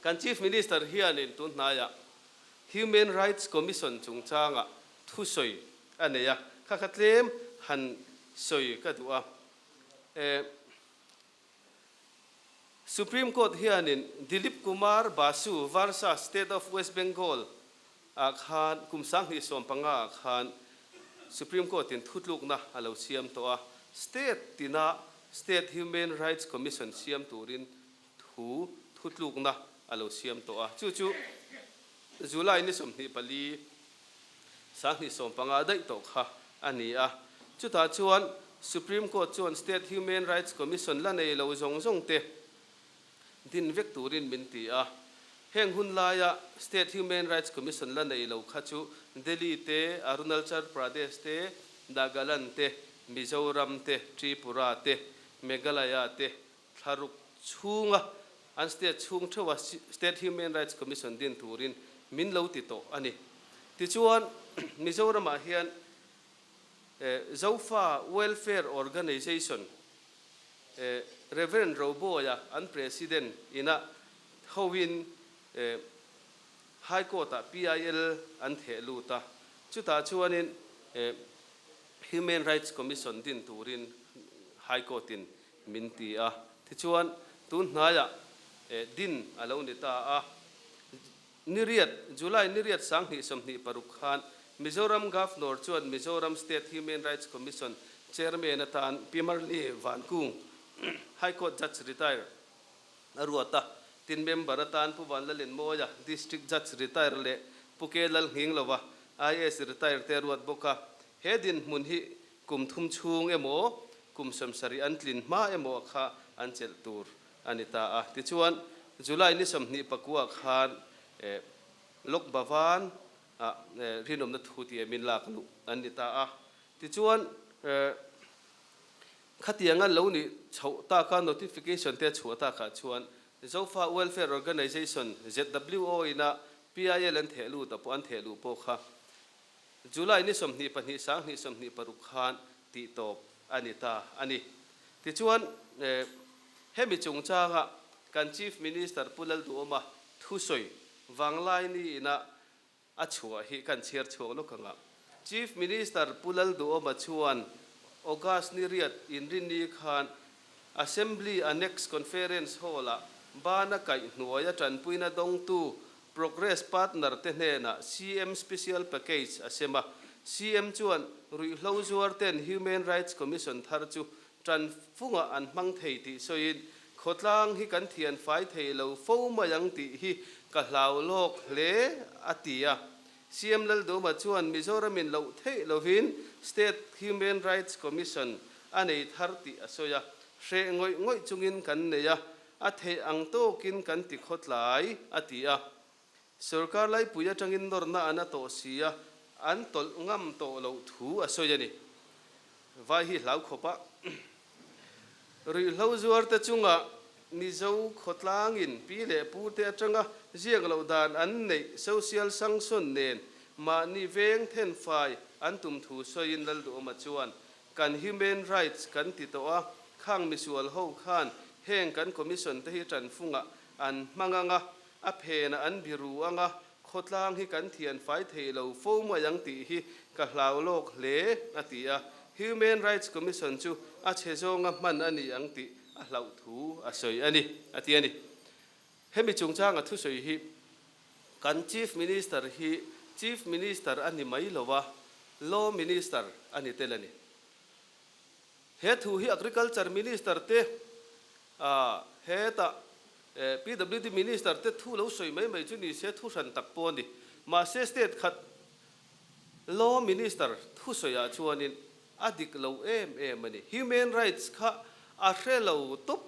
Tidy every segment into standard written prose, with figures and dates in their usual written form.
Kan Chief Minister hianin tun hnaiah Human Rights Commission chungchangah thusawi a nei a, kha kha tlem han sawi ka duh a. Supreme Court hianin Dilip Kumar Basu versus State of West Bengal ah khan kum 2015 ah khan Supreme Court in thutlukna a lo siam tawh a, State tina State Human Rights Commission siam turin thu thutlukna a lo siam tawh a, chu chu July ni 24, 2015 daih tawh kha a ni a. Chutah chuan Supreme Court chuan State Human Rights Commission la nei lo zawng zawng te din vek turin min ti a. Heng hun laia State Human Rights Commission la nei lo kha chu Delhi te, Arunalchal Pradesh te, Nagaland te, Mizoram te, Tripura te, Meghalaya te, Thlaruk chhunga an state chhung theuha State Human Rights Commission din turin min lo ti tawh a ni. Tichuan, Mizoramah hian Zofa Welfare Organization Rev. Roboya an President ina hoin High Court-ah PIL an theh lut a, chutah chuanin Human Rights Commission din turin High Court-in min ti a. Tichuan, tun hnaiah din a lo ni ta a. Ni riat, July ni riat 2026 khan Mizoram Governor chuan Mizoram State Human Rights Commission Chairman atan Pi Marli Vankung, High Court Judge Retire, a ruat a. Tin, member atan Pu Vanlalenmawia, District Judge Retire leh Pu K Lalnghinglova, IAS Retire te a ruat bawk a. He dinhmun hi Kum thum chhung emaw, kum 70 an tlin hma emaw kha an chelh tur a ni ta a. Tichuan, July ni 29 khan Lok Bhavan ah rinawmna thu tih min lak luh an ni ta a. Tichuan, khatianga lo ni chhoh taka notification te a chhuah takah chuan Zofa Welfare Organization, ZWO, ina PIL an theh lut a pawh an theh luh pawh kha July ni 22 2026 khan tih tawp a ni ta a ni. Tichuan, hemi chungchanga kan Chief Minister Pu Lalduhawma thusawi Vanglaini ina a chhuah hi kan chhiar chhuak lawk ang a. Chief Minister Pu Lalduhawma chuan August ni riat inrinni khan Assembly Annex Conference Hall-ah bana kaihhnuaia tanpuina dawngtu Progress Partner te hnenah CM Special Package a sem a. CM chuan ruihhlo zuar ten Human Rights Commission thar chu tan fungah an hmang thei tih sawiin, Khawtlang hi kan thian fai thei lo fo mai ang tih hi ka hlau lawk hle, a ti a. CM Lalduma chuan Mizoramin loh theih lovin State Human Rights Commission a nei thar tih a sawi a, hreh ngawih ngawih chungin kan nei a, a theih ang tawkin kan ti khawtlai, a ti a. Sorkar laipui atangin nawrna an a tawh si a, an tawlh ngam tawh loh thu a sawi a ni. Vai hi hlau khawp a. Ruihhlo zuarte chunga Mizo khawtlangin pi leh pute atanga ziak loh dan an neih social sanction nen mahni veng thenfai an tum thu sawiin Lalduhawma chuan Kan human rights kan ti tawh a, khang misual ho khan heng kan commission te hi tanfungah an hmang ang a, a phenah an biru ang a, khawtlang hi kan thian fai thei lo fo mai ang tih hi ka hlau lawk hle, a ti a. Human Rights Commission chu a chhe zawnga hman a ni ang tih a hlauh thu a sawi a ni, a ti a ni. Hemi chungchanga thusawi hi kan Chief Minister hi Chief Minister a ni mai lo a, Law Minister a ni tel a ni. He thu hi Agriculture Minister te hetah PWD Minister te thu lo sawi mai mai chu ni se thu hran tak pawh a ni. Mahse state khat Law Minister thusawiah chuanin a dik lo em em a ni. Human Rights kha a hre lo tawp.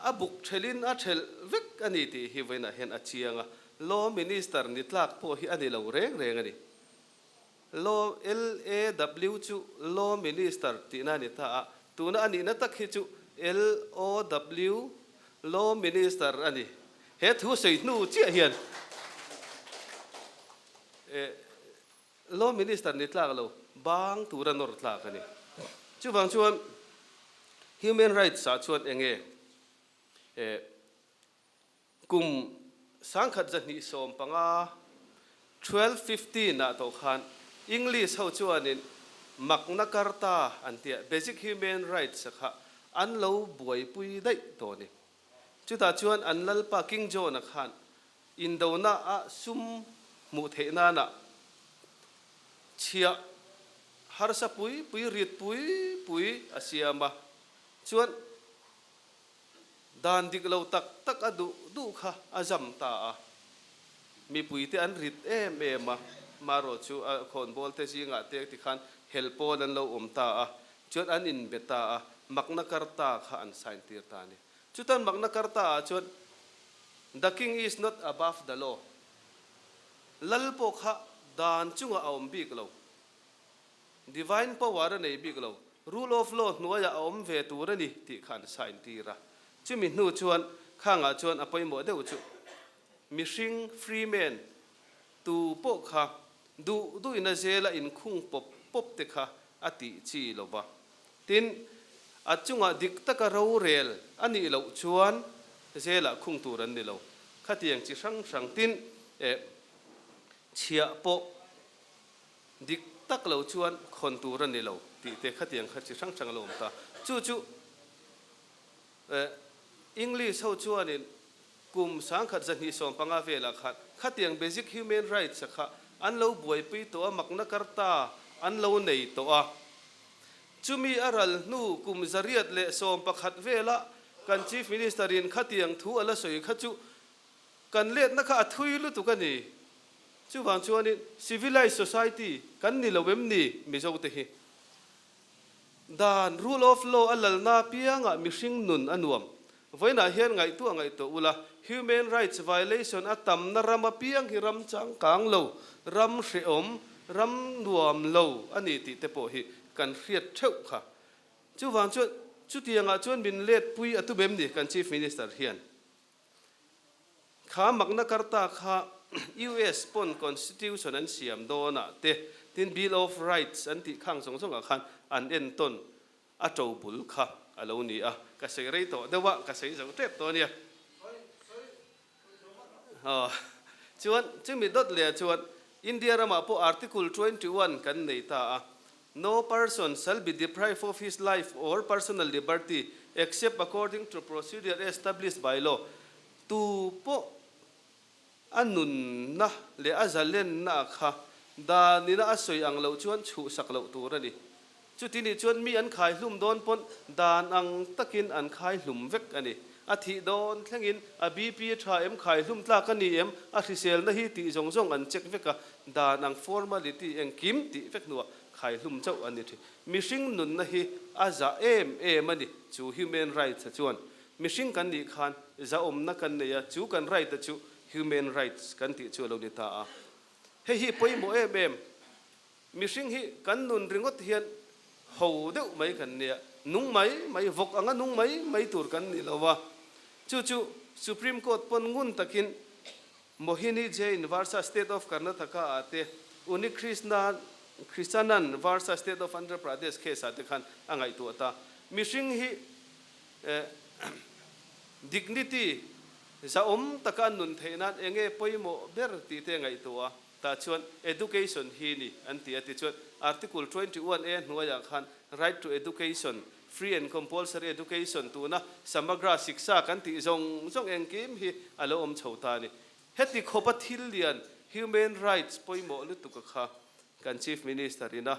A buk thelhin a thelh vek a ni tih hi vawiinah hian a chiang a, Law Minister ni tlak pawh hi a ni lo reng reng a ni. Law, LAW chu Law Minister tihna a ni ta a, tuna a nihna tak hi chu LOW, Law Minister a ni. He thu sawi hnu chiah hian Law Minister ni tlak lo, bang tura nawr tlak a ni. Chuvang chuan Human Rights ah chuan eng nge? Kum 1115, 1215, ah tawh khan English ho chuanin Magna Carta an tia, Basic Human Rights kha an lo buaipui daih tawh a ni. Chutah chuan an lalpa King John-a khan indona a sum hmuh theih nana chhiah harsa pui pui, rit pui pui a siam a, chuan Dan dik lo tak tak a duh duh kha a zam ta a, mipuite an rit em em a, marawh chu a khawnbawl te zingah te tikhan hel pawl an lo awm ta a, chuan an inbe ta a, Magna Carta kha an sign tir ta a ni. Chutan Magna Carta ah chuan The king is not above the law, Lal pawh kha dan chungah a awm bik lo, Divine power a nei bik lo, rule of law hnuaiah a awm ve tur a ni tih kha an sign tir a. Chumi hnu chuan khangah chuan a pawimawh deuh chu mihring, free man, tu pawh kha duh duhin a zela inkhung pawp pawp te kha a tih chi lo va. Tin, a chungah dik taka rorel a nih loh chuan zelah khung tur an ni lo. Khatiang chi hrang hrang tin eh chhiah pawh Dik tak lo chuan khawn tur a ni lo tih te khatiang kha chi hrang hrang a lo awm ta. Chu chu English ho chuanin kum 1215 velah khan khatiang basic human rights a kha an lo buaipui tawh a, Magna Carta an lo nei tawh a. Chumi a ral hnu kum 811 velah kan Chief Minister in khatiang thu a la sawi kha chu Kan letna kha a thui lutuk a ni. Chuvang chuanin civilized society kan ni lo em ni Mizo te hi? Dan, rule of law, a lalna apiangah mihring nun a nuam. Vawiinah hian ngaihtuah ngaihtuah ula, human rights violation a tamna ram apiang hi ram changkang lo, ram hrehawm, ram nuam lo a ni tih te pawh hi kan hriat theuh kha. Chuvang chuan chutiangah chuan min letpui a tum em ni kan Chief Minister hian? Kha Magna Carta kha US pawn Constitution an siam dawnah te, tin Bill of Rights an tih khang zawng zawngah khan an entawn a to bul kha a lo ni a. Ka sawi rei tawh deuh a, ka sawi zo tep tawh a nia. Aw, chuan chumi dawt leh chuan India ramah pawh Article 21 kan nei ta a, No person shall be deprived of his life or personal liberty except according to procedure established by law. Tu pawh a nunna leh a zalenna kha danina a sawi ang loh chuan chhuhsak loh tur a ni. Chuti nih chuan mi an khai hlum dawn pawn dan ang takin an khai hlum vek a ni. A thih dawn thlengin a BP a tha em, khai hlum tlak a ni em, a hriselna hi tih zawng zawng an check vek a, dan ang formality engkim tih vek hnuah khai hlum chauh a ni thin. Mihring nunna hi a za em em a ni, chu human rights a chuan mihring kan nih khan zahawmna kan nei a, chu kan right a chu human rights kan tih chu a lo ni ta a. Hei hi pawimawh em em. Mihring hi kan nun ringawt hian ho deuh mai kan nia, nung mai mai, vawk anga nung mai mai tur kan ni lo a. Chu chu Supreme Court pawn ngun takin Mohini Jain versus State of Karnataka ah te, Unnikrishnan Krishanan versus State of Andhra Pradesh case ah te khan a ngaihtuah ta. Mihring hi dignity zahawm taka an nun theih nan enge pawimawh ber tih te a ngaihtuah a. Tah chuan Education hi ni an ti a, tichuan Article 21 A hnuaiah khan Right to Education, Free and Compulsory Education tuna Samagra Shiksha kan tih zawng zawng engkim hi a lo awm chho ta a ni. Heti khawpa thil lian Human Rights pawimawh lutuk a kha kan Chief Minister ina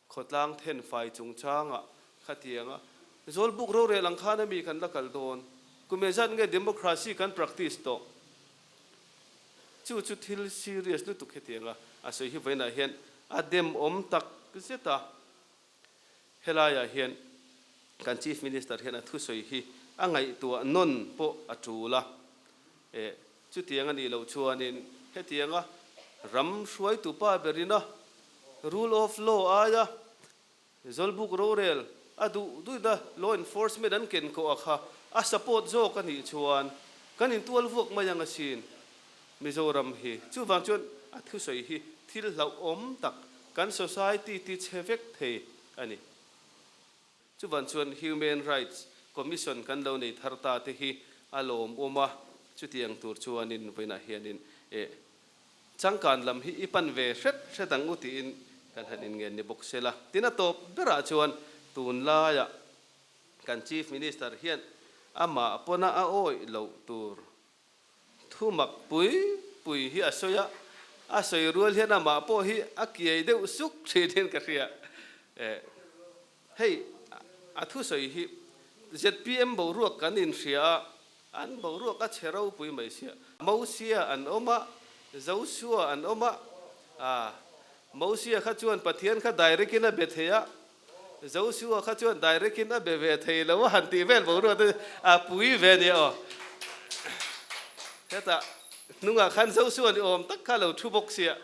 khawtlang thenfai chungchangah khatianga Zawlbuk rorel ang khan ami kan la kal dawn? Kum engzat nge Democracy kan practice tawh? Chu chu thil serious lutuk hetianga a sawi hi vawiinah hian a demawm tak zet a. Helaiah hian kan Chief Minister hian a thusawi hi a ngaihtuah nawn pawh a tul a. Eh, chutiang a nih loh chuanin hetianga ram hruaitu pa berina rule of law aia Zawlbuk rorel a duh duhna law enforcement an ken kawh a kha a support zawk a nih chuan kan intual vuak mai ang asin Mizoram hi. Chuvang chuan a thusawi hi thil hlauhawm tak kan society ti chhe vek thei a ni. Chuvang chuan Human Rights Commission kan lo nei thar ta te hi a lawmawm a. Chutiang tur chuanin vawiinah hianin eh changkan lam hi i pan ve hret hret ang u tiin kan han inngen ni bawk se la. Tin a tawp berah chuan tunlaiah kan Chief Minister hian amah pawna a awih loh tur Thu mak pui pui hi a sawi a, a sawi rual hian amah pawh hi a kiai deuh suk thin in ka hria. Eh, hei a thusawi hi zpm boruak kan inhria a, an boruak a chhe ropui mai sia. Mosia an awm a, Joshua an awm a, ah, Mosia kha chuan Pathian kha direct in a be thei a, Joshua kha chuan direct in a be ve thei lo a han tih vel boruak te a pui ve nia aw. Hetah hnungah khan Joshua ni awm tak kha lo thu bawk sia.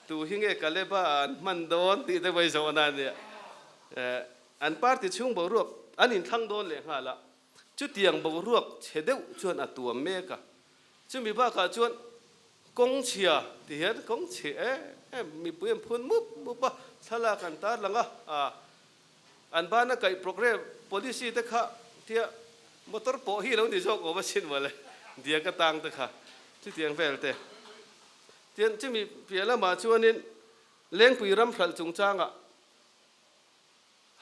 Tu hi nge Kaleba ah an hman dawn tih te pawh i zawhna a nia. An party chhung boruak an inthlang dawn leh nghal a, chutiang boruak chhe deuh chuan a tuam mek a. Chumi bakah chuan kawng chhia ti hian kawng chhe em em mipui an phun mup mup a, thlalak an tar lang a, ah an bana kaih programme policy te kha tia motor pawh hi lo ni zawk awm asin mawle diak atang te kha chutiang vel te. Tian chumi piah lamah chuanin Lengpui ram hralh chungchangah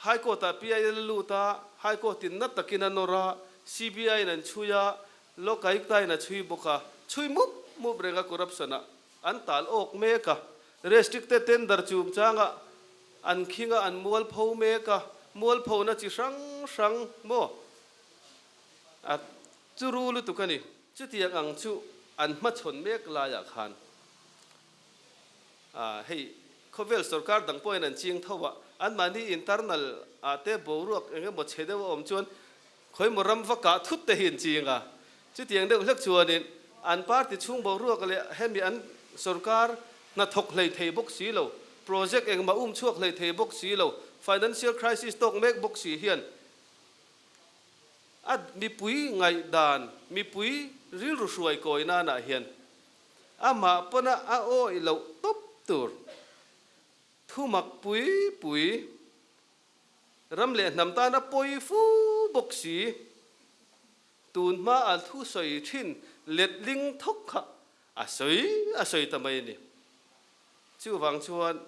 High Court ah PIL a lut a, High Court in na takin a nawr a, CBI in an chhui a, Lok Ayukta in a chhui bawk a, chhui mup mup reng a corruption ah an tal awk mek a, restricted tender chungchangah an khing a, an mualpho mek a, mualphona chi hrang hrang maw a churu lutuk a ni. Chutiang ang chu an hmachhawn mek laiah khan A, hei khawvel sorkar dang pawhin an ching tho a, anmahni internal ah te boruak eng emaw chhe deuh a awm chuan khawimaw ram va kah thut te hi an ching a. Chutiang deuh hlek chuanin an party chhung boruak leh hemi an sorkar hnathawk hlei thei bawk si lo, project engmah um chhuak hlei thei bawk si lo, financial crisis tawk mek bawk si hian a mipui ngaihdan, mipui rilru hruai kawi nanah hian Amah pawna a awih loh tawp tur thu mak pui pui, ram leh hnam tana pawi fu bawk si, tun hma a thu sawi thin letling thawk kha a sawi a sawi ta mai a ni. Chuvang chuan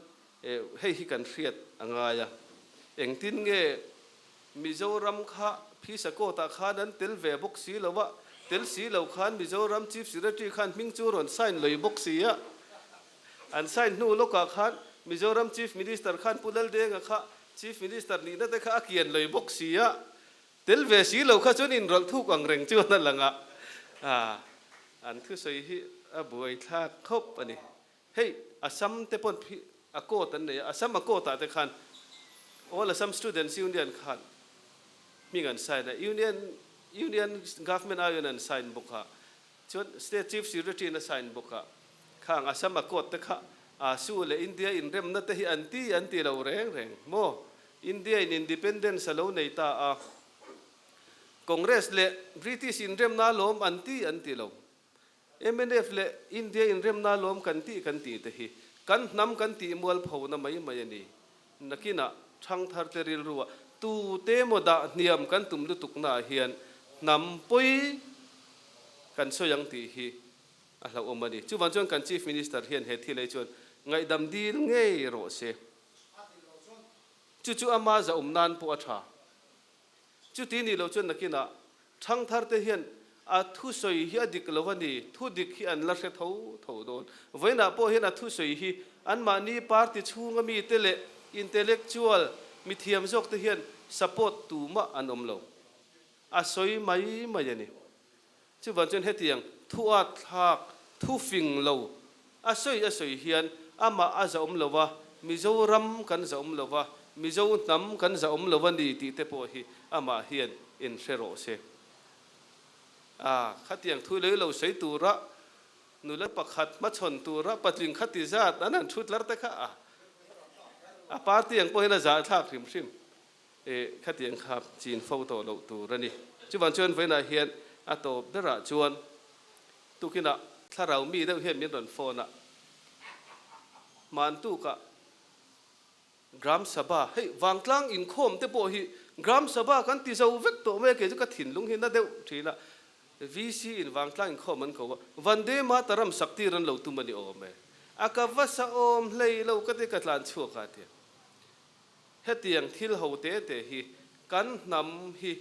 hei hi kan hriat a ngai a, engtin nge Mizoram kha Phisa Court ah khan an tel ve bawk si lo a, tel si lo khan Mizoram Chief Secretary khan hming chu rawn sign lei bawk si a, an sign hnu lawkah khan Mizoram Chief Minister khan Pu Laldenga kha Chief Minister nihna te kha a kian lei bawk si a, tel ve si lo kha chuan inrawlh thuk ang reng chuan a lang a, an thusawi hi a buaithlak khawp a ni. Hei Assam te pawn phi a court an nei a, Assam a court ah te khan All Assam Students Union khan hming an sign a, Union Union Government aiin an sign bawk a, chuan State Chief Secretary in a sign bawk a, khang Assam a court te kha ASU leh India inremna te hi an ti an ti lo reng reng maw? India in independence a lo nei ta a, Congress leh British inremna alawm an ti an ti lo. Mnf leh India inremna lawm kan tih kan tih te hi kan hnam kan tih mualphona mai mai a ni. Nakinah thangthar te rilruah tu te maw dah hniam kan tum lutuknaah hian hnam pawi kan sawi ang tih hi a hlauhawm a ni. Chuvang chuan kan Chief Minister hian he thil ei chuan ngaihdam dil ngei rawh se. Chu chu ama zahawm nan pawh a tha. Chuti nih loh chuan nakinah thangthar te hian a thusawi hi a dik lo a ni, thu dik hi an la hre tho tho dawn. Vawiinah pawh hian a thusawi hi anmahni party chhunga mite leh intellectual mithiam zawk te hian support tumah an awm lo. A sawi mai mai a ni. Chuvang chuan hetiang thu at thlak, thu fing lo a sawi a sawi hian amah a zahawm lo a, Mizoram kan zahawm lo a, Mizo hnam kan zahawm lo a ni tih te pawh hi amah hian inhre rawh se. A, khatiang thu lei lo sawi tura nula pakhat hmachhawn tura patling khati zat an han thu tlar te kha a, a party ang pawh hian a zahthlak hrim hrim. Eh, khatiang kha chin fo tawh loh tur a ni. Chuvang chuan vawiinah hian a tawp berah chuan tukinah thlarau mi deuh hian min rawn phone a, hmantukah Gram Sabha, hei vangtlang inkhawm te pawh hi Gram Sabha kan ti zo vek tawh mai a, kei chu ka thinlung hi na deuh thin a. VC in vangtlang inkhawm an ko a, Vande Mataram sak tir an lo tum a ni awm e. A ka va sa awm hlei lo ka ti ka tlan chhuak a tia. Hetiang thil ho te te hi kan hnam hi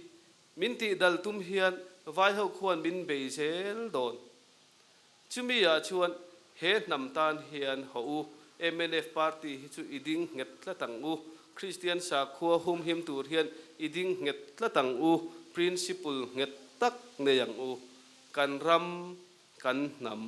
min tih dal tum hian vaiho khuan min bei zel dawn. Chumi ah chuan he hnam tan hian haw u, mnf party hi chu i ding nghet tlat ang u, Kristian sakhua humhim tur hian i ding nghet tlat ang u, principle nghet tak nei ang u, kan ram, kan hnam,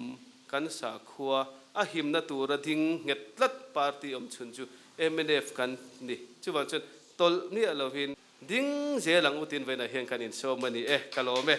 kan sakhua a himna tura ding nghet tlat party awm chhun chu mnf kan ni. Chuvang chuan tawlh miah lovin ding zel ang u tin vawiinah hian kan insawm a ni e, ka lawm e.